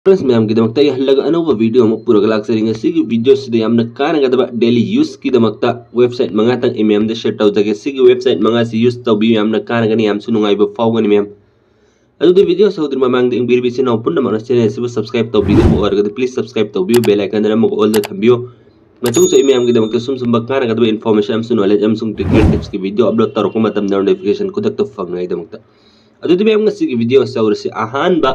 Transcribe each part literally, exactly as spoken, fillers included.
Friends, ꯃꯌꯥꯝꯒꯤꯗꯃꯛꯇ ꯑꯩ ꯍꯜꯂꯒ ꯑꯅꯧꯕ video ꯑꯃ ꯄꯨꯔꯒ ꯂꯥꯛꯆꯔꯤ꯫ ꯉꯁꯤꯒꯤ video ꯁꯤꯗ ꯌꯥꯝꯅ ꯀꯥꯟꯅꯒꯗꯕ daily use ꯀꯤꯗꯃꯛꯇ website ꯃꯉꯥꯇꯪ ꯑꯩ ꯃꯌꯥꯝꯗ share ꯇꯧꯖꯒꯦ꯫ ꯁꯤꯒꯤ website ꯃꯉꯥꯁꯤ use ꯇꯧꯕꯤꯌꯨ, ꯌꯥꯝꯅ ꯀꯥꯟꯅꯒꯅꯤ, ꯌꯥꯝꯁꯨ ꯅꯨꯡꯉꯥꯏꯕ ꯐꯥꯎꯒꯅꯤ ꯃꯌꯥꯝ꯫ ꯑꯗꯨꯗꯤ video ꯁꯧꯗ꯭ꯔꯤ ꯃꯃꯥꯡꯗ ꯌꯦꯡꯕꯤꯔꯤꯕ ꯏꯆꯤꯟ ꯏꯅꯥꯎ ꯄꯨꯝꯅꯃꯛꯅ channel ꯑꯁꯤꯕꯨ subscribe ꯇꯧꯕꯤꯗꯕ ꯑꯣꯏꯔꯒꯗꯤ please subscribe ꯇꯧꯕꯤꯌꯨ, bell icon ꯗ ꯅꯝꯃꯒ all ꯗ ꯊꯝꯕꯤꯌꯨ꯫ ꯃꯇꯨꯡꯁꯨ ꯑꯩ ꯃꯌꯥꯝꯒꯤꯗꯃꯛꯇ ꯁꯨꯝ ꯁꯨꯝꯕ ꯀꯥꯟꯅꯒꯗꯕ information ꯑꯃꯁꯨꯡ knowledge ꯑꯃꯁꯨꯡ technical tips ꯀꯤ video upload ꯇꯧꯔꯛꯄ ꯃꯇꯝꯗ notification ꯈꯨꯗꯛꯇ ꯐꯪꯅꯉꯥꯏꯗꯃꯛꯇ꯫ ꯑꯗꯨꯗꯤ ꯃꯌꯥꯝ, ꯉꯁꯤꯒꯤ video ꯁꯤ ꯇꯧꯔꯁꯤ꯫ ꯑꯍꯥꯟꯕ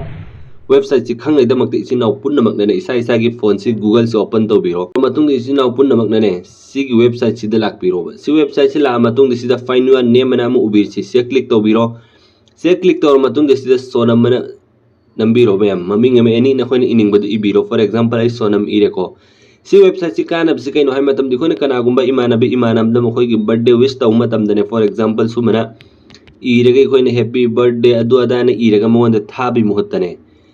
website ꯁꯤ ꯈꯪꯅꯉꯥꯏꯗꯃꯛꯇ ꯏꯆꯤꯟ ꯏꯅꯥꯎ ꯄꯨꯝꯅꯃꯛꯅꯅꯦ ꯏꯁꯥ ꯏꯁꯥꯒꯤ phone ꯁꯤ Google ꯁꯤ open ꯇꯧꯕꯤꯔꯣ꯫ ꯃꯇꯨꯡꯗ ꯏꯆꯤꯟ ꯏꯅꯥꯎ ꯄꯨꯝꯅꯃꯛꯅꯅꯦ ꯁꯤꯒꯤ website ꯁꯤꯗ ꯂꯥꯛꯄꯤꯔꯣꯕ꯫ ꯁꯤ website ꯁꯤ ꯂꯥꯛꯑ ꯃꯇꯨꯡꯗ ꯁꯤꯗ Find Your Name ꯑꯅ ꯑꯃ ꯎꯕꯤꯔꯤꯁꯤ, ꯁꯤꯗ click ꯇꯧꯕꯤꯔꯣ꯫ ꯁꯤꯗ click ꯇꯧꯔ ꯃꯇꯨꯡꯗ ꯁꯤꯗ ꯁꯣꯅꯝ ꯑꯅ ꯅꯝꯕꯤꯔꯣ ꯃꯌꯥꯝ꯫ ꯃꯃꯤꯡ ꯑꯃ any ꯅꯈꯣꯏꯅ ꯏꯅꯤꯡꯕꯗꯨ ꯏꯕꯤꯔꯣ꯫ For example, ꯑꯩ ꯁꯣꯅꯝ ꯏꯔꯦꯀꯣ꯫ ꯁꯤ website ꯁꯤ ꯀꯥꯟꯅꯕꯁꯤ ꯀꯩꯅꯣ ꯍꯥꯏ ꯃꯇꯝꯗ, ꯑꯩꯈꯣꯏꯅ ꯀꯅꯥꯒꯨꯝꯕ ꯏꯃꯥꯟꯅꯕ ꯏꯃꯥꯟꯅꯕꯗ ꯃꯈꯣꯏꯒꯤ birthday wish ꯇꯧꯕ ꯃꯇꯝꯗꯅꯦ, for example, ꯁꯨꯃꯥꯏꯅ ꯏꯔꯒ ꯑꯩꯈꯣꯏꯅ happy birthday ꯑꯗꯨ ꯑꯗꯥꯅ ꯏꯔꯒ ꯃꯉꯣꯟꯗ ꯊꯥꯕꯒꯤ ꯃꯍꯨꯠꯇꯅꯦ,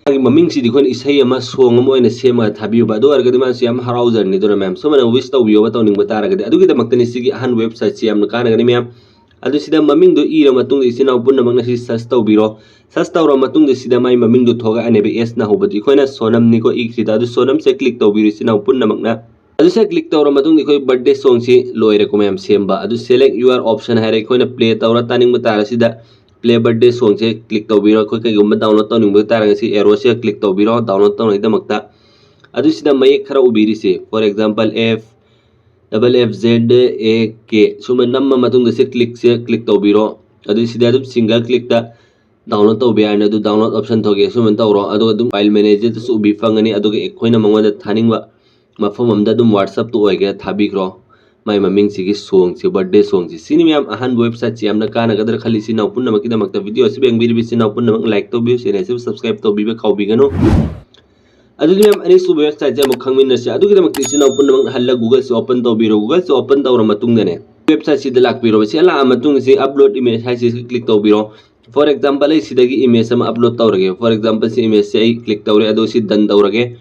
ꯃꯥꯒꯤ ꯃꯃꯤꯡꯁꯤꯗꯤ ꯑꯩꯈꯣꯏꯅ ꯏꯁꯩ ꯑꯃ, song ꯑꯃ ꯑꯣꯏꯅ ꯁꯦꯝꯃꯒ ꯊꯥꯕꯤꯌꯨꯕ꯫ ꯑꯗꯨ ꯑꯣꯏꯔꯒꯗꯤ ꯃꯥꯁꯨ ꯌꯥꯝ ꯍꯔꯥꯎꯖꯔꯅꯤ꯫ ꯑꯗꯨꯅ ꯃꯌꯥꯝ, ꯁꯨꯃꯥꯏꯅ wish ꯇꯧꯕꯤꯌꯣꯕ ꯇꯧꯅꯤꯡꯕ ꯇꯥꯔꯒꯗꯤ꯫ ꯑꯗꯨꯒꯤꯗꯃꯛꯇꯅꯤ ꯁꯤꯒꯤ ꯑꯍꯥꯟꯕ website ꯁꯤ ꯌꯥꯝꯅ ꯀꯥꯟꯅꯒꯅꯤ ꯃꯌꯥꯝ꯫ ꯑꯗꯨ ꯁꯤꯗ ꯃꯃꯤꯡꯗꯣ ꯏꯔ ꯃꯇꯨꯡꯗ ꯏꯆꯤꯟ ꯏꯅꯥꯎ ꯄꯨꯝꯅꯃꯛꯅ ꯁꯤ search ꯇꯧꯕꯤꯔꯣ꯫ Search ꯇꯧꯔ ꯃꯇꯨꯡꯗ ꯁꯤꯗ ꯃꯥꯏ ꯃꯃꯤꯡꯗꯣ ꯊꯣꯛꯂꯛꯑꯅꯦꯕ, S ꯅ ꯍꯧꯕꯗꯣ꯫ ꯑꯩꯈꯣꯏꯅ ꯁꯣꯅꯝꯅꯤꯀꯣ ꯏꯈ꯭ꯔꯤꯗ꯫ ꯑꯗꯨ ꯁꯣꯅꯝꯁꯦ click ꯇꯧꯕꯤꯔꯣ ꯏꯆꯤꯟ ꯏꯅꯥꯎ ꯄꯨꯝꯅꯃꯛꯅ꯫ ꯑꯗꯨ ꯁꯦ click ꯇꯧꯔ ꯃꯇꯨꯡꯗ ꯑꯩꯈꯣꯏ birthday song ꯁꯤ ꯂꯣꯏꯔꯦꯀꯣ ꯃꯌꯥꯝ ꯁꯦꯝꯕ꯫ ꯑꯗꯨ select your option ꯍꯥꯏꯔꯦ, ꯑꯩꯈꯣꯏꯅ play ꯇꯧꯔ ꯇꯥꯅꯤꯡꯕ ꯇꯥꯔ ꯁꯤꯗ play birthday song ꯁꯦ click ꯇꯧꯕꯤꯔꯣ꯫ ꯑꯩꯈꯣꯏ ꯀꯩꯒꯨꯝꯕ download ꯇꯧꯅꯤꯡꯕ ꯇꯥꯔꯒꯗꯤ ꯁꯤ arrow ꯁꯤꯗ click ꯇꯧꯕꯤꯔꯣ download ꯇꯧꯅꯕꯒꯤꯗꯃꯛꯇ꯫ ꯑꯗꯨ ꯁꯤꯗ ꯃꯌꯦꯛ ꯈꯔ ꯎꯕꯤꯔꯤꯁꯦ, for example, F double F Z A K, ꯁꯨꯝꯕ ꯅꯝꯃ ꯃꯇꯨꯡꯗ ꯁꯤ click ꯁꯦ click ꯇꯧꯕꯤꯔꯣ꯫ ꯑꯗꯨ ꯁꯤꯗ ꯑꯗꯨꯝ single click ꯇ download ꯇꯧꯕ ꯌꯥꯔꯅꯤ꯫ ꯑꯗꯨ download option ꯊꯣꯛꯑꯦ, ꯁꯨꯃꯥꯏꯅ ꯇꯧꯔꯣ꯫ ꯑꯗꯨꯒ ꯑꯗꯨꯝ file manager ꯗꯁꯨ ꯎꯕꯤ ꯐꯪꯒꯅꯤ꯫ ꯑꯗꯨꯒ ꯑꯩꯈꯣꯏꯅ ꯃꯉꯣꯟꯗ ꯊꯥꯅꯤꯡꯕ ꯃꯐꯝ ꯑꯃꯗ ꯑꯗꯨꯝ WhatsApp ꯇ ꯑꯣꯏꯒꯦꯔꯥ ꯊꯥꯕꯤꯈ꯭ꯔꯣ꯫ ꯃꯥꯏ ꯃꯃꯤꯡꯁꯤꯒꯤ song ꯁꯦ, birthday song ꯁꯦ꯫ ꯁꯤꯅꯤ ꯃꯌꯥꯝ ꯑꯍꯥꯟꯕ website ꯁꯦ꯫ ꯌꯥꯝꯅ ꯀꯥꯟꯅꯒꯗ꯭ꯔꯥ ꯈꯜꯂꯤ ꯏꯆꯤꯟ ꯏꯅꯥꯎ ꯄꯨꯝꯅꯃꯛꯀꯤꯗꯃꯛꯇ꯫ Video ꯑꯁꯤꯕꯨ ꯌꯦꯡꯕꯤꯔꯤꯕ ꯏꯆꯤꯟ ꯏꯅꯥꯎ ꯄꯨꯝꯅꯃꯛ like ꯇꯧꯕꯤꯌꯨ, channel ꯑꯁꯤꯕꯨ subscribe ꯇꯧꯕꯤꯕ ꯀꯥꯎꯕꯤꯒꯅꯨ꯫ ꯑꯗꯨꯗꯤ ꯃꯌꯥꯝ, ꯑꯅꯤꯁꯨꯕ website ꯁꯦ ꯑꯃꯨꯛ ꯈꯪꯃꯤꯟꯅꯁꯤ꯫ ꯑꯗꯨꯒꯤꯗꯃꯛꯇ ꯏꯆꯤꯟ ꯏꯅꯥꯎ ꯄꯨꯝꯅꯃꯛ ꯍꯜꯂ Google ꯁꯦ open ꯇꯧꯕꯤꯔꯣ꯫ Google ꯁꯦ open ꯇꯧꯔ ꯃꯇꯨꯡꯗꯅꯦ, website ꯁꯤꯗ ꯂꯥꯛꯄꯤꯔꯣ꯫ ꯁꯤ ꯂꯥꯛꯑ ꯃꯇꯨꯡꯗ ꯁꯤ upload image ꯍꯥꯏꯁꯤ click ꯇꯧꯕꯤꯔꯣ꯫ For example, ꯑꯩ ꯁꯤꯗꯒꯤ image ꯑꯃ upload ꯇꯧꯔꯒꯦ꯫ For example, ꯁꯤ image ꯁꯦ ꯑꯩ click ꯇꯧꯔꯦ, ꯑꯗꯨꯒ ꯁꯤ done ꯇꯧꯔꯒꯦ꯫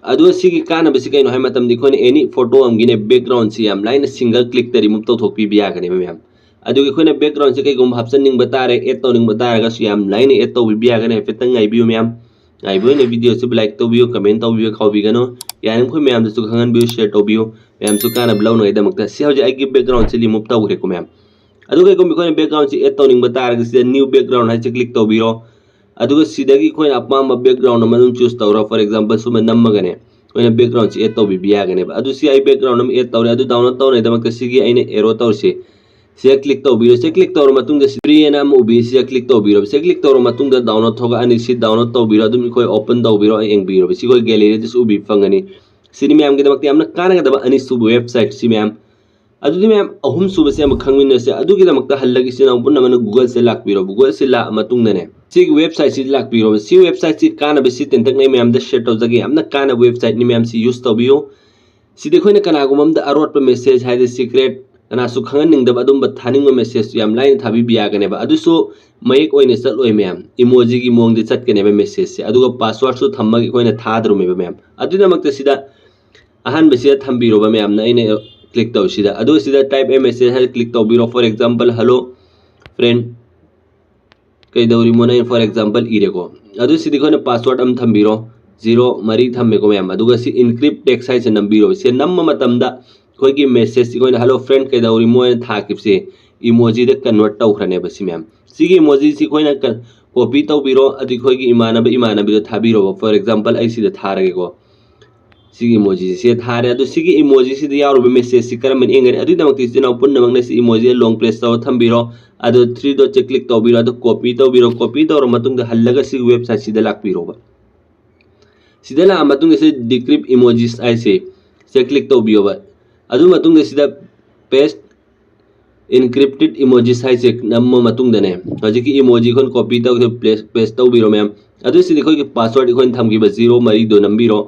ꯑꯗꯨꯒ ꯁꯤꯒꯤ ꯀꯥꯟꯅꯕꯁꯤ ꯀꯩꯅꯣ ꯍꯥꯏ ꯃꯇꯝꯗ, ꯑꯩꯈꯣꯏꯅ any photo ꯑꯃꯒꯤꯅꯦ background ꯁꯤ ꯌꯥꯝ ꯂꯥꯏꯅ single click ꯇ remove ꯇꯧꯊꯣꯛꯄꯤꯕ ꯌꯥꯒꯅꯦꯕ ꯃꯌꯥꯝ꯫ ꯑꯗꯨꯒ ꯑꯩꯈꯣꯏꯅ background ꯁꯤ ꯀꯩꯒꯨꯝꯕ ꯍꯥꯞꯆꯟꯅꯤꯡꯕ ꯇꯥꯔꯦ, add ꯇꯧꯅꯤꯡꯕ ꯇꯥꯔꯒꯁꯨ ꯌꯥꯝ ꯂꯥꯏꯅ add ꯇꯧꯕꯤꯕ ꯌꯥꯒꯅꯤ꯫ ꯍꯥꯏꯐꯦꯠꯇꯪ ꯉꯥꯏꯕꯤꯌꯨ ꯃꯌꯥꯝ꯫ ꯉꯥꯏꯕ ꯑꯣꯏꯅ video ꯁꯤꯕꯨ like ꯇꯧꯕꯤꯌꯨ, comment ꯇꯧꯕꯤꯌꯨ, ꯀꯥꯎꯕꯤꯒꯅꯨ꯫ ꯌꯥꯔꯤꯃꯈꯩ ꯃꯌꯥꯝꯗꯁꯨ ꯈꯪꯍꯟꯕꯤꯌꯨ, share ꯇꯧꯕꯤꯌꯨ, ꯃꯌꯥꯝꯁꯨ ꯀꯥꯟꯅꯕ ꯂꯧꯅꯉꯥꯏꯗꯃꯛꯇ꯫ ꯁꯤ ꯍꯧꯖꯤꯛ ꯑꯩꯒꯤ background ꯁꯤ remove ꯇꯧꯈ꯭ꯔꯦꯀꯣ ꯃꯌꯥꯝ꯫ ꯑꯗꯨꯒ ꯀꯩꯒꯨꯝꯕ ꯑꯩꯈꯣꯏꯅ background ꯁꯤ add ꯇꯧꯅꯤꯡꯕ ꯇꯥꯔꯒꯗꯤ ꯁꯤꯗ new background ꯍꯥꯏꯁꯦ click ꯇꯧꯕꯤꯔꯣ꯫ ꯑꯗꯨꯒ ꯁꯤꯗꯒꯤ ꯑꯩꯈꯣꯏꯅ ꯑꯄꯥꯝꯕ background ꯑꯃ ꯑꯗꯨꯝ choose ꯇꯧꯔꯣ꯫ For example ꯁꯨꯝꯕ ꯅꯝꯃꯒꯅꯦ ꯑꯩꯈꯣꯏꯅ background ꯁꯤ add ꯇꯧꯕꯤꯕ ꯌꯥꯒꯅꯦꯕ꯫ ꯑꯗꯨ ꯁꯤ ꯑꯩ background ꯑꯃ add ꯇꯧꯔꯦ꯫ ꯑꯗꯨ download ꯇꯧꯅꯕꯒꯤꯗꯃꯛꯇ ꯁꯤꯒꯤ ꯑꯩꯅ arrow ꯇꯧꯔꯤꯁꯦ ꯁꯤꯗ click ꯇꯧꯕꯤꯔꯣ꯫ ꯁꯤꯗ click ꯇꯧꯔ ꯃꯇꯨꯡꯗ free ꯑꯅ ꯑꯃ ꯎꯕꯤ, ꯁꯤꯗ click ꯇꯧꯕꯤꯔꯣ꯫ ꯁꯤꯗ click ꯇꯧꯔ ꯃꯇꯨꯡꯗ download ꯊꯣꯛꯂꯛꯑꯅꯤ꯫ ꯁꯤ download ꯇꯧꯕꯤꯔꯣ꯫ ꯑꯗꯨꯝ ꯑꯩꯈꯣꯏ open ꯇꯧꯕꯤꯔꯣ, ꯌꯦꯡꯕꯤꯔꯣ꯫ ꯁꯤ ꯑꯩꯈꯣꯏ gallery ꯗꯁꯨ ꯎꯕꯤ ꯐꯪꯒꯅꯤ꯫ ꯁꯤꯅꯤ ꯃꯌꯥꯝꯒꯤꯗꯃꯛꯇ ꯌꯥꯝꯅ ꯀꯥꯟꯅꯒꯗꯕ ꯑꯅꯤꯁꯨꯕ website ꯁꯤ ꯃꯌꯥꯝ꯫ ꯑꯗꯨꯗꯤ ꯃꯌꯥꯝ ꯑꯍꯨꯝꯁꯨꯕꯁꯦ ꯑꯃꯨꯛ ꯈꯪꯃꯤꯟꯅꯁꯦ꯫ ꯑꯗꯨꯒꯤꯗꯃꯛꯇ ꯍꯜꯂꯒ ꯏꯆꯤꯟ ꯏꯅꯥꯎ ꯄꯨꯝꯅꯃꯛꯅ Google ꯁꯦ ꯂꯥꯛꯄꯤꯔꯣ꯫ Google ꯁꯦ ꯂꯥꯛꯑ ꯃꯇꯨꯡꯗꯅꯦ ꯁꯤꯒꯤ website ꯁꯤ ꯂꯥꯛꯄꯤꯔꯣ꯫ ꯁꯤ website ꯁꯤ ꯀꯥꯟꯅꯕꯁꯤ ꯇꯦꯟꯇꯛꯅ ꯑꯩ ꯃꯌꯥꯝꯗ share ꯇꯧꯖꯒꯦ꯫ ꯌꯥꯝꯅ ꯀꯥꯟꯅꯕ website ꯅꯤ ꯃꯌꯥꯝ, ꯁꯤ use ꯇꯧꯕꯤꯌꯨ꯫ ꯁꯤꯗꯤ ꯑꯩꯈꯣꯏꯅ ꯀꯅꯥꯒꯨꯝꯕ ꯑꯃꯗ ꯑꯔꯣꯠꯄ message ꯍꯥꯏꯗꯤ secret ꯀꯅꯥꯁꯨ ꯈꯪꯍꯟꯅꯤꯡꯗꯕ ꯑꯗꯨꯝꯕ ꯊꯥꯅꯤꯡꯕ message ꯁꯨ ꯌꯥꯝ ꯂꯥꯏꯅ ꯊꯥꯕꯤꯕ ꯌꯥꯒꯅꯦꯕ꯫ ꯑꯗꯨꯁꯨ ꯃꯌꯦꯛ ꯑꯣꯏꯅ ꯆꯠꯂꯣꯏ ꯃꯌꯥꯝ, emoji ꯒꯤ ꯃꯑꯣꯡꯗ ꯆꯠꯀꯅꯦꯕ message ꯁꯦ꯫ ꯑꯗꯨꯒ password ꯁꯨ ꯊꯝꯃꯒ ꯑꯩꯈꯣꯏꯅ ꯊꯥꯗ꯭ꯔꯨꯃꯦꯕ ꯃꯌꯥꯝ꯫ ꯑꯗꯨꯒꯤꯗꯃꯛꯇ ꯁꯤꯗ ꯑꯍꯥꯟꯕꯁꯤꯗ ꯊꯝꯕꯤꯔꯣꯕ ꯃꯌꯥꯝꯅ, ꯑꯩꯅ click ꯇꯧꯁꯤꯗ꯫ ꯑꯗꯨꯒ ꯁꯤꯗ type a message ꯍꯥꯏꯅ click ꯇꯧꯕꯤꯔꯣ꯫ For example hello friend ꯀꯩꯗꯧꯔꯤꯃꯣꯅ ꯑꯩꯅ for example ꯏꯔꯦꯀꯣ꯫ ꯑꯗꯨ ꯁꯤꯗꯤ ꯑꯩꯈꯣꯏꯅ password ꯑꯃ ꯊꯝꯕꯤꯔꯣ, zero ꯃꯔꯤ ꯊꯝꯃꯦꯀꯣ ꯃꯌꯥꯝ꯫ ꯑꯗꯨꯒ ꯁꯤ encrypt text ꯍꯥꯏꯁꯦ ꯅꯝꯕꯤꯔꯣ꯫ ꯁꯤ ꯅꯝꯕ ꯃꯇꯝꯗ ꯑꯩꯈꯣꯏꯒꯤ message ꯑꯩꯈꯣꯏꯅ hello friend ꯀꯩꯗꯧꯔꯤꯃꯣ ꯍꯥꯏꯅ ꯊꯥꯈꯤꯕꯁꯦ emoji ꯗ convert ꯇꯧꯈ꯭ꯔꯅꯦꯕ ꯁꯤ ꯃꯌꯥꯝ꯫ ꯁꯤꯒꯤ emoji ꯁꯤ ꯑꯩꯈꯣꯏꯅ ꯀ-, copy ꯇꯧꯕꯤꯔꯣ, ꯑꯗꯨ ꯑꯩꯈꯣꯏꯒꯤ ꯏꯃꯥꯟꯅꯕ ꯏꯃꯥꯟꯅꯕꯤꯗ ꯊꯥꯕꯤꯔꯣꯕ꯫ For example ꯑꯩ ꯁꯤꯗ ꯊꯥꯔꯒꯦꯀꯣ꯫ ꯁꯤꯒꯤ emoji ꯁꯦ ꯊꯥꯔꯦ꯫ ꯑꯗꯨ ꯁꯤꯒꯤ emoji ꯁꯤꯗ ꯌꯥꯎꯔꯤꯕ message ꯁꯤ ꯀꯔꯝꯕꯅ ꯌꯦꯡꯒꯅꯤ? ꯑꯗꯨꯒꯤꯗꯃꯛꯇ ꯏꯆꯤꯟ ꯏꯅꯥꯎ ꯄꯨꯝꯅꯃꯛꯅ ꯁꯤ emoji ꯁꯦ long press ꯇꯧꯔ ꯊꯝꯕꯤꯔꯣ꯫ ꯑꯗꯨ three dot ꯁꯦ click ꯇꯧꯕꯤꯔꯣ꯫ ꯑꯗꯨ copy ꯇꯧꯕꯤꯔꯣ꯫ Copy ꯇꯧꯔ ꯃꯇꯨꯡꯗ ꯍꯜꯂꯒ ꯁꯤꯒꯤ website ꯁꯤꯗ ꯂꯥꯛꯄꯤꯔꯣꯕ꯫ ꯁꯤꯗ ꯂꯥꯛꯑ ꯃꯇꯨꯡꯗ ꯁꯤ decrypt emojis ꯍꯥꯏꯁꯦ ꯁꯤꯗ click ꯇꯧꯕꯤꯌꯣꯕ꯫ ꯑꯗꯨ ꯃꯇꯨꯡꯗ ꯁꯤꯗ paste encrypted emojis ꯍꯥꯏꯁꯦ ꯅꯝꯃ ꯃꯇꯨꯡꯗꯅꯦ ꯍꯧꯖꯤꯛꯀꯤ emoji ꯑꯩꯈꯣꯏꯅ copy ꯇꯧꯕꯗꯣ paste, paste ꯇꯧꯕꯤꯔꯣ ꯃꯌꯥꯝ꯫ ꯑꯗꯨ ꯁꯤꯗꯤ ꯑꯩꯈꯣꯏꯒꯤ password ꯑꯩꯈꯣꯏꯅ ꯊꯝꯈꯤꯕ zero ꯃꯔꯤꯗꯣ ꯅꯝꯕꯤꯔꯣ꯫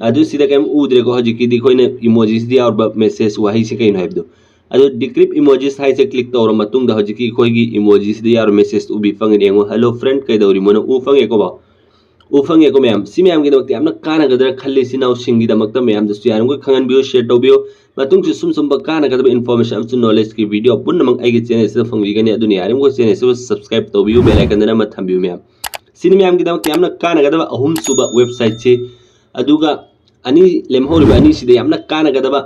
ꯑꯗꯨ ꯁꯤꯗ ꯀꯩꯝ ꯎꯗ꯭ꯔꯦꯀꯣ, ꯍꯧꯖꯤꯛꯀꯤꯗꯤ ꯑꯩꯈꯣꯏꯅ emoji ꯁꯤꯗ ꯌꯥꯎꯔꯕ message ꯋꯥꯍꯩꯁꯤ ꯀꯩꯅꯣ ꯍꯥꯏꯕꯗꯣ꯫ ꯑꯗꯨ decrypt emojis ꯍꯥꯏꯁꯦ click ꯇꯧꯔ ꯃꯇꯨꯡꯗ ꯍꯧꯖꯤꯛꯀꯤ ꯑꯩꯈꯣꯏꯒꯤ emoji ꯁꯤꯗ ꯌꯥꯎꯔꯕ message ꯎꯕꯤ ꯐꯪꯒꯅꯤ꯫ ꯌꯦꯡꯉꯣ, hello friend ꯀꯩꯗꯧꯔꯤꯃꯣꯅ ꯎ ꯐꯪꯉꯦꯀꯣ ꯚꯥꯎ? ꯎ ꯐꯪꯉꯦꯀꯣ ꯃꯌꯥꯝ꯫ ꯁꯤ ꯃꯌꯥꯝꯒꯤꯗꯃꯛꯇ ꯌꯥꯝꯅ ꯀꯥꯟꯅꯒꯗ꯭ꯔꯥ ꯈꯜꯂꯤ ꯏꯆꯤꯟ ꯏꯅꯥꯎꯁꯤꯡꯒꯤꯗꯃꯛꯇ꯫ ꯃꯌꯥꯝꯗꯁꯨ ꯌꯥꯔꯤꯃꯈꯩ ꯈꯪꯍꯟꯕꯤꯌꯨ, share ꯇꯧꯕꯤꯌꯨ꯫ ꯃꯇꯨꯡꯁꯨ ꯁꯨꯝ ꯁꯨꯝꯕ ꯀꯥꯟꯅꯒꯗꯕ information ꯑꯃꯁꯨꯡ knowledge ꯀꯤ video ꯄꯨꯝꯅꯃꯛ ꯑꯩꯒꯤ channel ꯁꯤꯗ ꯐꯪꯕꯤꯒꯅꯤ꯫ ꯑꯗꯨꯅ ꯌꯥꯔꯤꯃꯈꯩ channel ꯁꯤꯕꯨ subscribe ꯇꯧꯕꯤꯌꯨ, bell icon ꯗ ꯅꯝꯃ ꯊꯝꯕꯤꯌꯨ ꯃꯌꯥꯝ꯫ ꯁꯤꯅꯤ ꯃꯌꯥꯝꯒꯤꯗꯃꯛꯇ ꯌꯥꯝꯅ ꯀꯥꯟꯅꯒꯗꯕ ꯑꯍꯨꯝꯁꯨꯕ ꯋꯦꯕꯁꯥꯏꯠꯁꯤ꯫ ꯑꯗꯨꯒ ꯑꯅꯤ ꯂꯦꯝꯍꯧꯔꯤꯕ ꯑꯅꯤꯁꯤꯗ ꯌꯥꯝꯅ ꯀꯥꯟꯅꯒꯗꯕ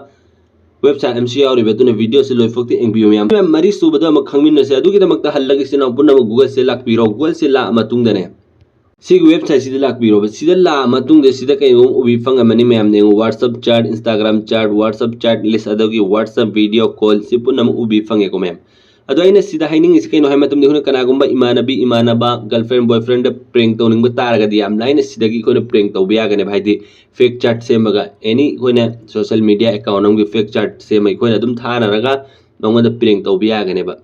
ꯋꯦꯕꯁꯥꯏꯠ ꯑꯃꯁꯨ ꯌꯥꯎꯔꯤꯕ, ꯑꯗꯨꯅ ꯚꯤꯗꯤꯑꯣꯁꯤ ꯂꯣꯏꯐꯥꯎꯇ ꯌꯦꯡꯕꯤꯌꯨ ꯃꯌꯥꯝ꯫ ꯃꯌꯥꯝ, ꯃꯔꯤꯁꯨꯕꯗꯣ ꯑꯃ ꯈꯪꯃꯤꯟꯅꯁꯦ꯫ ꯑꯗꯨꯒꯤꯗꯃꯛꯇ ꯍꯜꯂꯒ ꯏꯆꯤꯟ ꯏꯅꯥꯎ ꯄꯨꯝꯅꯃꯛ Google-ꯁꯦ ꯂꯥꯛꯄꯤꯔꯣ꯫ Google-ꯁꯦ ꯂꯥꯛꯑ ꯃꯇꯨꯡꯗꯅꯦ, ꯁꯤꯒꯤ ꯋꯦꯕꯁꯥꯏꯠꯁꯤꯗ ꯂꯥꯛꯄꯤꯔꯣꯕ꯫ ꯁꯤꯗ ꯂꯥꯛꯑ ꯃꯇꯨꯡꯗ ꯁꯤꯗ ꯀꯩꯅꯣꯝ ꯎꯕꯤ ꯐꯪꯉꯝꯃꯅꯤ ꯃꯌꯥꯝꯅ ꯌꯦꯡꯉꯨ, WhatsApp chat, Instagram chat, WhatsApp chat list, ꯑꯗꯒꯤ WhatsApp video call, ꯁꯤ ꯄꯨꯝꯅꯃꯛ ꯎꯕꯤ ꯐꯪꯉꯦꯀꯣ ꯃꯌꯥꯝ꯫ ꯑꯗꯣ ꯑꯩꯅ ꯁꯤꯗ ꯍꯥꯏꯅꯤꯡꯉꯤꯁꯤ ꯀꯩꯅꯣ ꯍꯥꯏꯕ ꯃꯇꯝꯗ, ꯑꯩꯈꯣꯏꯅ ꯀꯅꯥꯒꯨꯝꯕ ꯏꯃꯥꯟꯅꯕꯤ, ꯏꯃꯥꯟꯅꯕ, girlfriend, boyfriend-ꯗ prank ꯇꯧꯅꯤꯡꯕ ꯇꯥꯔꯒꯗꯤ ꯌꯥꯝ ꯂꯥꯏꯅ ꯁꯤꯗꯒꯤ ꯑꯩꯈꯣꯏꯅ prank ꯇꯧꯕ ꯌꯥꯒꯅꯦꯕ꯫ ꯍꯥꯏꯗꯤ fake chat ꯁꯦꯝꯃꯒ, any ꯑꯩꯈꯣꯏꯅ social media account ꯑꯃꯒꯤ fake chat ꯁꯦꯝꯃꯒ ꯑꯩꯈꯣꯏꯅ ꯑꯗꯨꯝ ꯊꯥꯅꯔꯒ ꯃꯉꯣꯟꯗ prank ꯇꯧꯕ ꯌꯥꯒꯅꯦꯕ꯫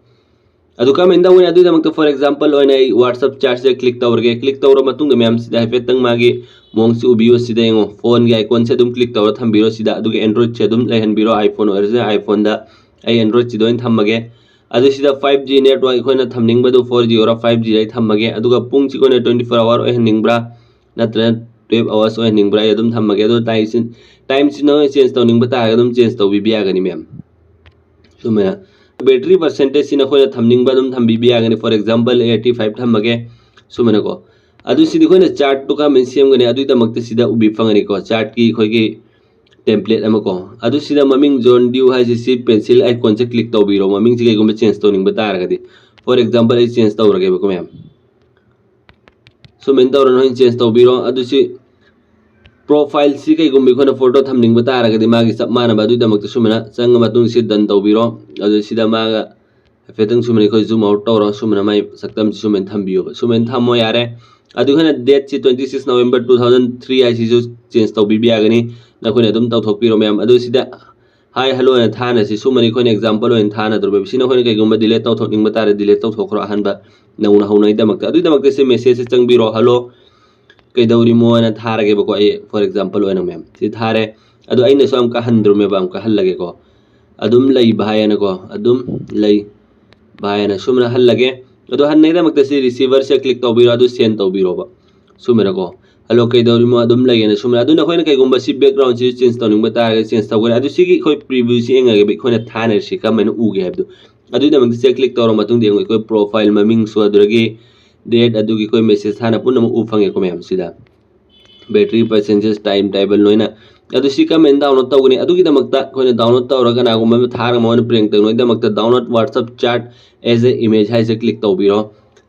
ꯑꯗꯨ ꯀꯔꯝꯍꯥꯏꯅ ꯇꯧꯒꯅꯤ? ꯑꯗꯨꯒꯤꯗꯃꯛꯇ, for example ꯑꯣꯏꯅ ꯑꯩ WhatsApp chat-ꯁꯤꯗ click ꯇꯧꯔꯒꯦ꯫ Click ꯇꯧꯔ ꯃꯇꯨꯡꯗ ꯃꯌꯥꯝ ꯁꯤꯗ ꯍꯥꯏꯐꯦꯠꯇꯪ ꯃꯥꯒꯤ ꯃꯑꯣꯡꯁꯤ ꯎꯕꯤꯌꯨ꯫ ꯁꯤꯗ ꯌꯦꯡꯉꯣ, phone-ꯒꯤ icon-ꯁꯦ ꯑꯗꯨꯝ click ꯇꯧꯔ ꯊꯝꯕꯤꯔꯣ ꯁꯤꯗ꯫ ꯑꯗꯨꯒ Android-ꯁꯦ ꯑꯗꯨꯝ ꯂꯩꯍꯟꯕꯤꯔꯣ, iPhone ꯑꯣꯏꯔꯁꯨ iPhone-ꯗ꯫ ꯑꯩ Android-ꯁꯤꯗ ꯑꯣꯏꯅ ꯊꯝꯃꯒꯦ꯫ ꯑꯗꯨ ꯁꯤꯗ five G network ꯑꯩꯈꯣꯏꯅ ꯊꯝꯅꯤꯡꯕꯗꯨ four G ꯑꯣꯏꯔꯣ five G ꯑꯩ ꯊꯝꯃꯒꯦ꯫ ꯑꯗꯨꯒ ꯄꯨꯡꯁꯤ ꯑꯩꯈꯣꯏꯅ twenty four hour ꯑꯣꯏꯍꯟꯅꯤꯡꯕ꯭ꯔꯥ, ꯅꯠꯇ꯭ꯔꯒ twelve hours ꯑꯣꯏꯍꯟꯅꯤꯡꯕ꯭ꯔꯥ, ꯑꯩ ꯑꯗꯨꯝ ꯊꯝꯃꯒꯦ꯫ ꯑꯗꯣ time-ꯁꯤ, time-ꯁꯤ ꯅꯣꯏ change ꯇꯧꯅꯤꯡꯕ ꯇꯥꯔꯒꯗꯤ ꯑꯗꯨꯝ change ꯇꯧꯕꯤꯕ ꯌꯥꯒꯅꯤ ꯃꯌꯥꯝ꯫ ꯁꯨꯃꯥꯏꯅ battery percentage-ꯁꯤ ꯅꯈꯣꯏꯅ ꯊꯝꯅꯤꯡꯕ ꯑꯗꯨꯝ ꯊꯝꯕꯤꯕ ꯌꯥꯒꯅꯤ꯫ For example eighty five ꯊꯝꯃꯒꯦ, ꯁꯨꯃꯥꯏꯅꯀꯣ꯫ ꯑꯗꯨ ꯁꯤꯗꯤ ꯑꯩꯈꯣꯏꯅ chart-ꯇꯨ ꯀꯔꯝꯍꯥꯏꯅ ꯁꯦꯝꯒꯅꯤ? ꯑꯗꯨꯒꯤꯗꯃꯛꯇ ꯁꯤꯗ ꯎꯕꯤ ꯐꯪꯒꯅꯤꯀꯣ, chart-ꯀꯤ ꯑꯩꯈꯣꯏꯒꯤ template ꯑꯃꯀꯣ꯫ ꯑꯗꯨ ꯁꯤꯗ ꯃꯃꯤꯡ John Dew ꯍꯥꯏꯁꯤ, ꯁꯤ pencil icon-ꯁꯦ click ꯇꯧꯕꯤꯔꯣ, ꯃꯃꯤꯡꯁꯤ ꯀꯩꯒꯨꯝꯕ change ꯇꯧꯅꯤꯡꯕ ꯇꯥꯔꯒꯗꯤ꯫ For example ꯑꯩ change ꯇꯧꯔꯒꯦꯕꯀꯣ ꯃꯌꯥꯝ꯫ ꯁꯨꯃꯥꯏꯅ ꯇꯧꯔ ꯅꯣꯏ change ꯇꯧꯕꯤꯔꯣ꯫ ꯑꯗꯨ ꯁꯤ profile-ꯁꯤ ꯀꯩꯒꯨꯝꯕ ꯑꯩꯈꯣꯏꯅ photo ꯊꯝꯅꯤꯡꯕ ꯇꯥꯔꯒꯗꯤ ꯃꯥꯒꯤ ꯆꯞ ꯃꯥꯟꯅꯕ, ꯑꯗꯨꯒꯤꯗꯃꯛꯇ ꯁꯨꯃꯥꯏꯅ ꯆꯪꯉ ꯃꯇꯨꯡ ꯁꯤ done ꯇꯧꯕꯤꯔꯣ꯫ ꯑꯗꯨ ꯁꯤꯗ ꯃꯥꯒ ꯍꯥꯏꯐꯦꯠꯇꯪ ꯁꯨꯃꯥꯏꯅ ꯑꯩꯈꯣꯏ zoom out ꯇꯧꯔꯣ꯫ ꯁꯨꯃꯥꯏꯅ ꯃꯥꯏ ꯁꯛꯇꯝꯁꯤ ꯁꯨꯃꯥꯏꯅ ꯊꯝꯕꯤꯌꯣꯕ꯫ ꯁꯨꯃꯥꯏꯅ ꯊꯝꯃꯣ ꯌꯥꯔꯦ꯫ ꯑꯗꯨ ꯑꯩꯈꯣꯏꯅ date-ꯁꯤ twenty six November two thousand three ꯍꯥꯏꯁꯤꯁꯨ change ꯇꯧꯕꯤꯕ ꯌꯥꯒꯅꯤ꯫ ꯅꯈꯣꯏꯅ ꯑꯗꯨꯝ ꯇꯧꯊꯣꯛꯄꯤꯔꯣ ꯃꯌꯥꯝ꯫ ꯑꯗꯨ ꯁꯤꯗ hi hello ꯑꯣꯏꯅ ꯊꯥꯅꯁꯤ꯫ ꯁꯨꯃꯥꯏꯅ ꯑꯩꯈꯣꯏꯅ example ꯑꯣꯏꯅ ꯊꯥꯅꯗ꯭ꯔꯣꯕ꯫ ꯁꯤ ꯅꯈꯣꯏꯅ ꯀꯩꯒꯨꯝꯕ delete ꯇꯧꯊꯣꯛꯅꯤꯡꯕ ꯇꯥꯔꯗꯤ delete ꯇꯧꯊꯣꯛꯈ꯭ꯔꯣ, ꯑꯍꯥꯟꯕ ꯅꯧꯅ ꯍꯧꯅꯉꯩꯗꯃꯛꯇ꯫ ꯑꯗꯨꯒꯤꯗꯃꯛꯇ ꯁꯤ message-ꯁꯦ ꯆꯪꯕꯤꯔꯣ, hello ꯀꯩꯗꯧꯔꯤꯃꯣ ꯍꯥꯏꯅ ꯊꯥꯔꯒꯦꯕꯀꯣ꯫ ꯑꯩ for example ꯑꯣꯏꯅ ꯃꯌꯥꯝ ꯁꯤ ꯊꯥꯔꯦ꯫ ꯑꯗꯣ ꯑꯩꯅꯁꯨ ꯑꯃꯨꯛꯀ ꯍꯟꯗ꯭ꯔꯣꯃꯦꯕ, ꯑꯃꯨꯛꯀ ꯍꯜꯂꯒꯦꯀꯣ꯫ ꯑꯗꯨꯝ ꯂꯩ ꯚꯥꯏ ꯍꯥꯏꯅꯀꯣ, ꯑꯗꯨꯝ ꯂꯩ ꯚꯥꯏ ꯍꯥꯏꯅ ꯁꯨꯃꯥꯏꯅ ꯍꯜꯂꯒꯦ꯫ ꯑꯗꯣ ꯍꯟꯅꯉꯩꯗꯃꯛꯇ ꯁꯤ receiver-ꯁꯦ click ꯇꯧꯕꯤꯔꯣ, ꯑꯗꯨ send ꯇꯧꯕꯤꯔꯣꯕ꯫ ꯁꯨꯃꯥꯏꯅꯀꯣ, hello ꯀꯩꯗꯧꯔꯤꯃꯣ, ꯑꯗꯨꯝ ꯂꯩꯌꯦꯅ ꯁꯨꯃꯥꯏꯅ꯫ ꯑꯗꯨ ꯅꯈꯣꯏꯅ ꯀꯩꯒꯨꯝꯕ ꯁꯤ background-ꯁꯤ change ꯇꯧꯅꯤꯡꯕ ꯇꯥꯔꯒꯗꯤ change ꯇꯧꯒꯅꯤ꯫ ꯑꯗꯨ ꯁꯤꯒꯤ ꯑꯩꯈꯣꯏ preview-ꯁꯤ ꯌꯦꯡꯉꯒꯦꯕ, ꯑꯩꯈꯣꯏꯅ ꯊꯥꯅꯔꯤꯁꯤ ꯀꯔꯝꯍꯥꯏꯅ ꯎꯒꯦ ꯍꯥꯏꯕꯗꯣ꯫ ꯑꯗꯨꯒꯤꯗꯃꯛꯇ ꯁꯤꯗ click ꯇꯧꯔ ꯃꯇꯨꯡꯗ ꯌꯦꯡꯉꯣ, ꯑꯩꯈꯣꯏ profile ꯃꯃꯤꯡꯁꯨ ꯑꯗꯨꯗꯒꯤ ꯗꯦꯠ ꯑꯗꯨꯒꯤ ꯑꯩꯈꯣꯏ ꯃꯦꯁꯦꯖ ꯊꯥꯅ ꯄꯨꯝꯅꯃꯛ ꯎꯕ ꯐꯪꯉꯦꯀꯣ ꯃꯌꯥꯝ꯫ ꯁꯤꯗ ꯕꯦꯇ꯭ꯔꯤ ꯄꯥꯔꯁꯦꯟꯇꯦꯖ, ꯇꯥꯏꯝ ꯇꯦꯕꯜ ꯂꯣꯏꯅ꯫ ꯑꯗꯨ ꯁꯤ ꯀꯃꯥꯏꯅ ꯗꯥꯎꯟꯂꯣꯗ ꯇꯧꯒꯅꯤ? ꯑꯗꯨꯒꯤꯗꯃꯛꯇ ꯑꯩꯈꯣꯏꯅ ꯗꯥꯎꯟꯂꯣꯗ ꯇꯧꯔꯒ ꯀꯅꯥꯒꯨꯝꯕ ꯑꯃ ꯊꯥꯔꯒ ꯃꯉꯣꯟꯗ ꯄ꯭ꯔꯦꯡ ꯇꯧꯅꯕꯒꯤꯗꯃꯛꯇ download WhatsApp chat as a image ꯍꯥꯏꯁꯦ ꯀ꯭ꯂꯤꯛ ꯇꯧꯕꯤꯔꯣ꯫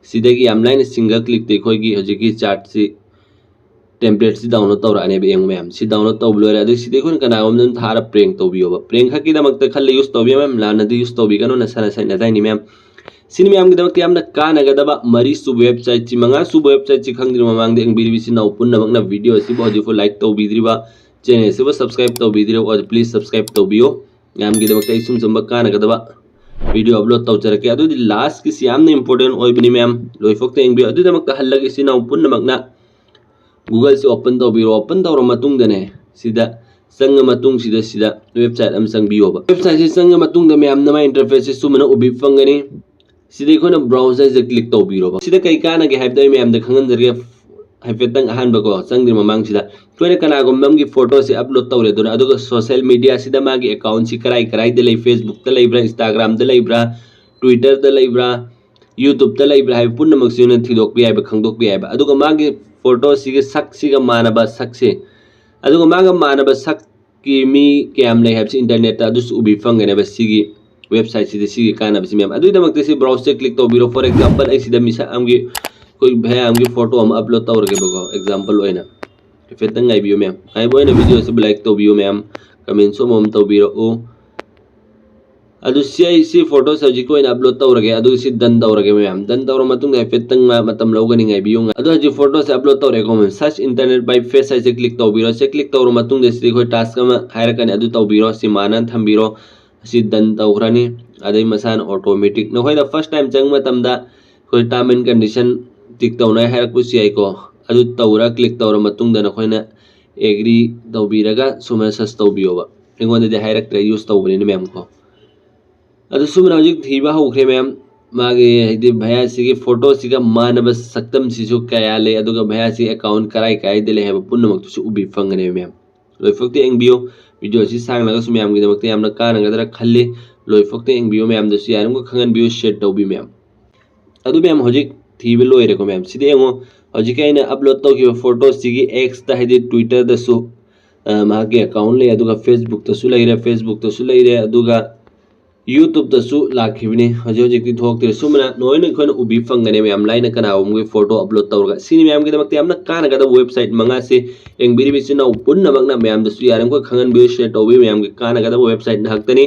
ꯁꯤꯗꯒꯤ ꯌꯥꯝ ꯂꯥꯏꯅ ꯁꯤꯡꯒꯜ ꯀ꯭ꯂꯤꯛꯇ ꯑꯩꯈꯣꯏꯒꯤ ꯍꯧꯖꯤꯛꯀꯤ ꯆꯥꯠꯁꯤ, ꯇꯦꯝꯄ꯭ꯂꯦꯠꯁꯤ ꯗꯥꯎꯟꯂꯣꯗ ꯇꯧꯔꯛꯑꯅꯦꯕ꯫ ꯌꯦꯡꯉꯨ ꯃꯌꯥꯝ, ꯁꯤ ꯗꯥꯎꯟꯂꯣꯗ ꯇꯧꯕ ꯂꯣꯏꯔꯦ꯫ ꯑꯗꯨ ꯁꯤꯗꯤ ꯑꯩꯈꯣꯏꯅ ꯀꯅꯥꯒꯨꯝꯕ ꯑꯗꯨꯝ ꯊꯥꯔ ꯄ꯭ꯔꯦꯡ ꯇꯧꯕꯤꯌꯣꯕ꯫ ꯄ꯭ꯔꯦꯡ ꯈꯛꯀꯤꯗꯃꯛꯇ ꯈꯜꯂ ꯌꯨꯁ ꯇꯧꯕꯤꯌꯣ ꯃꯌꯥꯝ, ꯂꯥꯟꯅꯗꯤ ꯌꯨꯁ ꯇꯧꯕꯤꯒꯅꯨ, ꯅꯁꯥ ꯅꯁꯥꯒꯤ ꯅꯁꯥꯒꯤꯅꯤ ꯃꯌꯥꯝ꯫ ꯁꯤꯅꯤ ꯃꯌꯥꯝꯒꯤꯗꯃꯛꯇ ꯌꯥꯝꯅ ꯀꯥꯟꯅꯒꯗꯕ ꯃꯔꯤ ꯁꯨꯕ ꯋꯦꯕꯁꯥꯏꯠꯁꯤ, ꯃꯉꯥ ꯁꯨꯕ ꯋꯦꯕꯁꯥꯏꯠꯁꯤ ꯈꯪꯗ꯭ꯔꯤꯕ ꯃꯃꯥꯡꯗ ꯌꯦꯡꯕꯤꯔꯤꯕ ꯏꯆꯤꯟ ꯏꯅꯥꯎ ꯄꯨꯝꯅꯃꯛꯅ ꯚꯤꯗꯤꯑꯣ ꯑꯁꯤꯕꯨ ꯍꯧꯖꯤꯛꯐꯥꯎ ꯂꯥꯏꯛ ꯇꯧꯕꯤꯗ꯭ꯔꯤꯕ, ꯆꯦꯅꯦꯜꯁꯤꯕꯨ ꯁꯕꯁꯀ꯭ꯔꯥꯏꯕ ꯇꯧꯕꯤꯗ꯭ꯔꯤꯕ ꯑꯣꯏꯔꯗꯤ ꯄ꯭ꯂꯤꯁ ꯁꯕꯁꯀ꯭ꯔꯥꯏꯕ ꯇꯧꯕꯤꯌꯨ꯫ ꯃꯌꯥꯝꯒꯤꯗꯃꯛꯇ ꯑꯩ ꯁꯨꯝ ꯁꯨꯝꯕ ꯀꯥꯟꯅꯒꯗꯕ ꯚꯤꯗꯤꯑꯣ ꯑꯞꯂꯣꯗ ꯇꯧꯖꯔꯛꯀꯦ꯫ ꯑꯗꯨꯗꯤ ꯂꯥꯁꯀꯤꯁꯤ ꯌꯥꯝꯅ ꯏꯝꯄꯣꯔꯇꯦꯟ ꯑꯣꯏꯕꯅꯤ ꯃꯌꯥꯝ, ꯂꯣꯏꯐꯥꯎꯇ ꯌꯦꯡꯕꯤꯌꯨ꯫ ꯑꯗꯨꯒꯤꯗꯃꯛꯇ ꯍꯜꯂꯒ ꯏꯆꯤꯟ ꯏꯅꯥꯎ ꯄꯨꯝꯅꯃꯛꯅ ꯒꯨꯒꯜꯁꯤ ꯑꯣꯄꯟ ꯇꯧꯕꯤꯔꯣ꯫ ꯑꯣꯄꯟ ꯇꯧꯔ ꯃꯇꯨꯡꯗꯅꯦ, ꯁꯤꯗ ꯆꯪꯉ ꯃꯇꯨꯡꯁꯤꯗ ꯁꯤꯗ ꯋꯦꯕꯁꯥꯏꯠ ꯑꯃ ꯆꯪꯕꯤꯌꯣꯕ꯫ ꯋꯦꯕꯁꯥꯏꯠꯁꯤ ꯆꯪꯉ ꯃꯇꯨꯡꯗ ꯃꯌꯥꯝꯅ ꯃꯥꯏ ꯏꯟꯇꯔꯐꯦꯁꯁꯤ ꯁꯨꯃꯥꯏꯅ ꯎꯕꯤ ꯐꯪꯒꯅꯤ꯫ ꯁꯤꯗ ꯑꯩꯈꯣꯏꯅ ꯕ꯭ꯔꯥꯎꯖꯔꯁꯦ ꯀ꯭ꯂꯤꯛ ꯇꯧꯕꯤꯔꯣꯕ꯫ ꯁꯤꯗ ꯀꯩ ꯀꯥꯟꯅꯒꯦ ꯍꯥꯏꯕꯗꯣ ꯑꯩ ꯃꯌꯥꯝꯗ ꯈꯪꯍꯟꯖꯔꯒꯦ꯫ ꯍꯥꯏꯐꯦꯠꯇꯪ ꯑꯍꯥꯟꯕꯀꯣ, ꯆꯪꯗ꯭ꯔꯤ ꯃꯃꯥꯡꯁꯤꯗ ꯑꯩꯈꯣꯏꯅ ꯀꯅꯥꯒꯨꯝꯕ ꯑꯃꯒꯤ ꯐꯣꯇꯣꯁꯦ ꯑꯞꯂꯣꯗ ꯇꯧꯔꯦ ꯑꯗꯨꯅ, ꯑꯗꯨꯒ ꯁꯣꯁꯦꯜ ꯃꯦꯗꯤꯌꯥꯁꯤꯗ ꯃꯥꯒꯤ ꯑꯦꯀꯥꯎꯟꯁꯤ ꯀꯔꯥꯏ ꯀꯔꯥꯏꯗ ꯂꯩ, ꯐꯦꯁꯕꯨꯛꯇ ꯂꯩꯕ꯭ꯔꯥ, ꯏꯟꯁꯇꯥꯒ꯭ꯔꯥꯝꯗ ꯂꯩꯕ꯭ꯔꯥ, ꯇ꯭ꯋꯤꯇꯔꯗ ꯂꯩꯕ꯭ꯔꯥ, ꯌꯨꯇ꯭ꯌꯨꯕꯇ ꯂꯩꯕ꯭ꯔꯥ ꯍꯥꯏꯕ ꯄꯨꯝꯅꯃꯛꯁꯤꯅ ꯊꯤꯗꯣꯛꯄ ꯌꯥꯏꯕ, ꯈꯪꯗꯣꯛꯄ ꯌꯥꯏꯕ꯫ ꯑꯗꯨꯒ ꯃꯥꯒꯤ ꯐꯣꯇꯣꯁꯤꯒꯤ ꯁꯛꯁꯤꯒ ꯃꯥꯟꯅꯕ ꯁꯛꯁꯦ, ꯑꯗꯨꯒ ꯃꯥꯒ ꯃꯥꯟꯅꯕ ꯁꯛꯀꯤ ꯃꯤ ꯀꯌꯥꯝ ꯂꯩ ꯍꯥꯏꯕꯁꯤ ꯏꯟꯇꯔꯅꯦꯠꯇ ꯑꯗꯨꯁꯨ ꯎꯕꯤ ꯐꯪꯒꯅꯦꯕ ꯁꯤꯒꯤ ꯋꯦꯕꯁꯥꯏꯠꯁꯤꯗ, ꯁꯤꯒꯤ ꯀꯥꯟꯅꯕꯁꯤ ꯃꯌꯥꯝ꯫ ꯑꯗꯨꯒꯤꯗꯃꯛꯇ ꯁꯤ ꯕ꯭ꯔꯥꯎꯖꯁꯦ ꯀ꯭ꯂꯤꯛ ꯇꯧꯕꯤꯔꯣ꯫ ꯐꯣꯔ ꯑꯦꯛꯖꯥꯝꯄꯜ, ꯑꯩ ꯁꯤꯗ ꯃꯤꯁꯛ ꯑꯃꯒꯤ, ꯑꯩꯈꯣꯏ ꯚꯩꯌꯥ ꯑꯃꯒꯤ ꯐꯣꯇꯣ ꯑꯃ ꯑꯞꯂꯣꯗ ꯇꯧꯔꯒꯦꯕꯀꯣ, ꯑꯦꯛꯖꯥꯝꯄꯜ ꯑꯣꯏꯅ꯫ ꯍꯥꯏꯐꯦꯠꯇꯪ ꯉꯥꯏꯕꯤꯌꯨ ꯃꯌꯥꯝ꯫ ꯉꯥꯏꯕ ꯑꯣꯏꯅ ꯚꯤꯗꯤꯑꯣꯁꯤꯕꯨ ꯂꯥꯏꯛ ꯇꯧꯕꯤꯌꯨ ꯃꯌꯥꯝ, ꯀꯃꯦꯟꯁꯨ ꯑꯃꯃꯝ ꯇꯧꯕꯤꯔꯛꯎ꯫ ꯑꯗꯨ ꯁꯤ ꯑꯩ ꯁꯤ ꯐꯣꯇꯣꯁꯦ ꯍꯧꯖꯤꯛꯀꯤ ꯑꯣꯏꯅ ꯑꯞꯂꯣꯗ ꯇꯧꯔꯒꯦ, ꯑꯗꯨꯒ ꯁꯤ ꯗꯟ ꯇꯧꯔꯒꯦ ꯃꯌꯥꯝ꯫ ꯗꯟ ꯇꯧꯔ ꯃꯇꯨꯡꯗ ꯍꯥꯏꯐꯦꯠꯇꯪ ꯃꯇꯝ ꯂꯧꯒꯅꯤ, ꯉꯥꯏꯕꯤꯌꯨ꯫ ꯑꯗꯣ ꯍꯧꯖꯤꯛ ꯐꯣꯇꯣꯁꯦ ꯑꯞꯂꯣꯗ ꯇꯧꯔꯦꯀꯣ ꯃꯌꯥꯝ꯫ Search internet by face ꯍꯥꯏꯁꯦ ꯀ꯭ꯂꯤꯛ ꯇꯧꯕꯤꯔꯣ꯫ ꯁꯤ ꯀ꯭ꯂꯤꯛ ꯇꯧꯔ ꯃꯇꯨꯡꯗ ꯁꯤꯗ ꯑꯩꯈꯣꯏ ꯇꯥꯁꯛ ꯑꯃ ꯍꯥꯏꯔꯛꯀꯅꯤ, ꯑꯗꯨ ꯇꯧꯕꯤꯔꯣ꯫ ꯁꯤ ꯃꯥꯟꯅ ꯊꯝꯕꯤꯔꯣ꯫ ꯑꯁꯤ ꯗꯟ ꯇꯧꯈ꯭ꯔꯅꯤ꯫ ꯑꯗꯩ ꯃꯁꯥꯅ ꯑꯣꯇꯣꯃꯦꯇꯤꯛ ꯅꯈꯣꯏꯗ ꯐꯥꯔꯁ ꯇꯥꯏꯝ ꯆꯪꯕ ꯃꯇꯝꯗ ꯑꯩꯈꯣꯏ term and condition ꯇꯤꯛ ꯇꯧꯅꯉꯥꯏ ꯍꯥꯏꯔꯛꯄꯁꯨ ꯌꯥꯏꯀꯣ꯫ ꯑꯗꯨ ꯇꯧꯔ, ꯀ꯭ꯂꯤꯛ ꯇꯧꯔ ꯃꯇꯨꯡꯗ ꯅꯈꯣꯏꯅ ꯑꯦꯒ꯭ꯔꯤ ꯇꯧꯕꯤꯔꯒ ꯁꯨꯃꯥꯏꯅ ꯁꯔꯁ ꯇꯧꯕꯤꯌꯣꯕ꯫ ꯑꯩꯉꯣꯟꯗꯗꯤ ꯍꯥꯏꯔꯛꯇ꯭ꯔꯦ, ꯌꯨꯁ ꯇꯧꯕꯅꯤꯅ ꯃꯌꯥꯝ ꯀꯣ꯫ ꯑꯗꯨ ꯁꯨꯃꯥꯏꯅ ꯍꯧꯖꯤꯛ ꯊꯤꯕ ꯍꯧꯈ꯭ꯔꯦ ꯃꯌꯥꯝ꯫ ꯃꯥꯒꯤ ꯍꯥꯏꯗꯤ ꯚꯩꯌꯥꯁꯤꯒꯤ ꯐꯣꯇꯣꯁꯤꯒ ꯃꯥꯟꯅꯕ ꯁꯛꯇꯝꯁꯤꯁꯨ ꯀꯌꯥ ꯂꯩ, ꯑꯗꯨꯒ ꯚꯩꯌꯥꯁꯤ ꯑꯦꯀꯥꯎꯟ ꯀꯔꯥꯏ ꯀꯔꯥꯏꯗ ꯂꯩ ꯍꯥꯏꯕ ꯄꯨꯝꯅꯃꯛꯇꯨꯁꯨ ꯎꯕꯤ ꯐꯪꯒꯅꯦꯕ ꯃꯌꯥꯝ꯫ ꯂꯣꯏꯐꯥꯎꯇ ꯌꯦꯡꯕꯤꯌꯨ꯫ ꯚꯤꯗꯤꯑꯣꯁꯤ ꯁꯥꯡꯂꯒꯁꯨ ꯃꯌꯥꯝꯒꯤꯗꯃꯛꯇ ꯌꯥꯝꯅ ꯀꯥꯟꯅꯒꯗ꯭ꯔꯥ ꯈꯜꯂꯤ꯫ ꯂꯣꯏꯐꯥꯎꯇ ꯌꯦꯡꯕꯤꯌꯨ ꯃꯌꯥꯝꯗꯁꯨ, ꯌꯥꯔꯤꯕꯃꯈꯩ ꯈꯪꯍꯟꯕꯤꯌꯨ, ꯁꯤꯌꯔ ꯇꯧꯕꯤꯌꯨ ꯃꯌꯥꯝ꯫ ꯑꯗꯨ ꯃꯌꯥꯝ ꯍꯧꯖꯤꯛ ꯊꯤꯕ ꯂꯣꯏꯔꯦꯀꯣ ꯃꯌꯥꯝ꯫ ꯁꯤꯗ ꯌꯦꯡꯉꯣ, ꯍꯧꯖꯤꯛꯀꯤ ꯑꯩꯅ ꯑꯞꯂꯣꯗ ꯇꯧꯈꯤꯕ ꯐꯣꯇꯣꯁꯤꯒꯤ ꯑꯦꯛꯁꯇ, ꯍꯥꯏꯗꯤ ꯇ꯭ꯋꯤꯇꯔꯗꯁꯨ, ꯑ, ꯃꯍꯥꯛꯀꯤ ꯑꯦꯀꯥꯎꯟ ꯂꯩ, ꯑꯗꯨꯒ ꯐꯦꯁꯕꯨꯛꯇꯁꯨ ꯂꯩꯔꯦ, ꯐꯦꯁꯕꯨꯛꯇꯁꯨ ꯂꯩꯔꯦ, ꯑꯗꯨꯒ ꯌꯨꯇ꯭ꯌꯨꯕꯇꯁꯨ ꯂꯥꯛꯈꯤꯕꯅꯤ꯫ ꯍꯧꯖꯤꯛ ꯍꯧꯖꯤꯛꯇꯤ ꯊꯣꯛꯇ꯭ꯔꯦ꯫ ꯁꯨꯝꯕꯅ ꯂꯣꯏꯅ ꯑꯩꯈꯣꯏꯅ ꯎꯕꯤ ꯐꯪꯒꯅꯤ ꯃꯌꯥꯝ, ꯂꯥꯏꯅ ꯀꯅꯥꯒꯨꯝꯕꯒꯤ ꯐꯣꯇꯣ ꯑꯞꯂꯣꯗ ꯇꯧꯔꯒ꯫ ꯁꯤꯅꯤ ꯃꯌꯥꯝꯒꯤꯗꯃꯛꯇ ꯌꯥꯝꯅ ꯀꯥꯟꯅꯒꯗꯕ ꯋꯦꯕꯁꯥꯏꯠ ꯃꯉꯥꯁꯦ꯫ ꯌꯦꯡꯕꯤꯔꯤꯕ ꯏꯆꯤꯟ ꯏꯅꯥꯎ ꯄꯨꯝꯅꯃꯛꯅ ꯃꯌꯥꯝꯗꯁꯨ ꯌꯥꯔꯤꯃꯈꯩ ꯈꯪꯍꯟꯕꯤꯌꯨ, ꯁꯤꯌꯔ ꯇꯧꯕꯤꯌꯨ꯫ ꯃꯌꯥꯝꯒꯤ ꯀꯥꯟꯅꯒꯗꯕ ꯋꯦꯕꯁꯥꯏꯠ ꯉꯥꯛꯇꯅꯤ꯫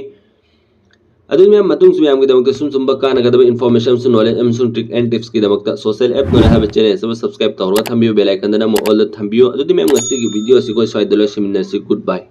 ꯑꯗꯨ ꯃꯌꯥꯝ ꯃꯇꯨꯡꯁꯨ ꯃꯌꯥꯝꯒꯤꯗꯃꯛꯇ ꯁꯨꯝ ꯁꯨꯝꯕ ꯀꯥꯟꯅꯒꯗꯕ ꯏꯟꯐꯣꯔꯃꯦꯁꯟ ꯑꯃꯁꯨꯡ ꯅꯣꯂꯦꯖ ꯑꯃꯁꯨꯡ ꯇ꯭ꯔꯤꯛ ꯑꯦꯟ ꯇꯤꯞꯁꯀꯤꯗꯃꯛꯇ ꯁꯣꯁꯦꯜ ꯑꯦꯞ ꯅꯣꯂꯦꯖ ꯍꯥꯏꯕ ꯆꯦꯅꯦꯜ ꯑꯁꯤꯕꯨ ꯁꯕꯁꯀ꯭ꯔꯥꯏꯕ ꯇꯧꯔꯒ ꯊꯝꯕꯤꯌꯨ, ꯕꯦꯜ ꯑꯥꯏꯀꯟꯗ ꯅꯝꯃ ꯑꯣꯜꯗ ꯊꯝꯕꯤꯌꯨ꯫ ꯑꯗꯨꯗꯤ ꯃꯌꯥꯝ ꯉꯁꯤꯒꯤ ꯚꯤꯗꯤꯑꯣ ꯑꯁꯤ ꯑꯩꯈꯣꯏ ꯁ꯭ꯋꯥꯏꯗ ꯂꯣꯏꯁꯤꯟꯃꯤꯟꯅꯁꯤ꯫ ꯒꯨꯗ ꯕꯥꯏ꯫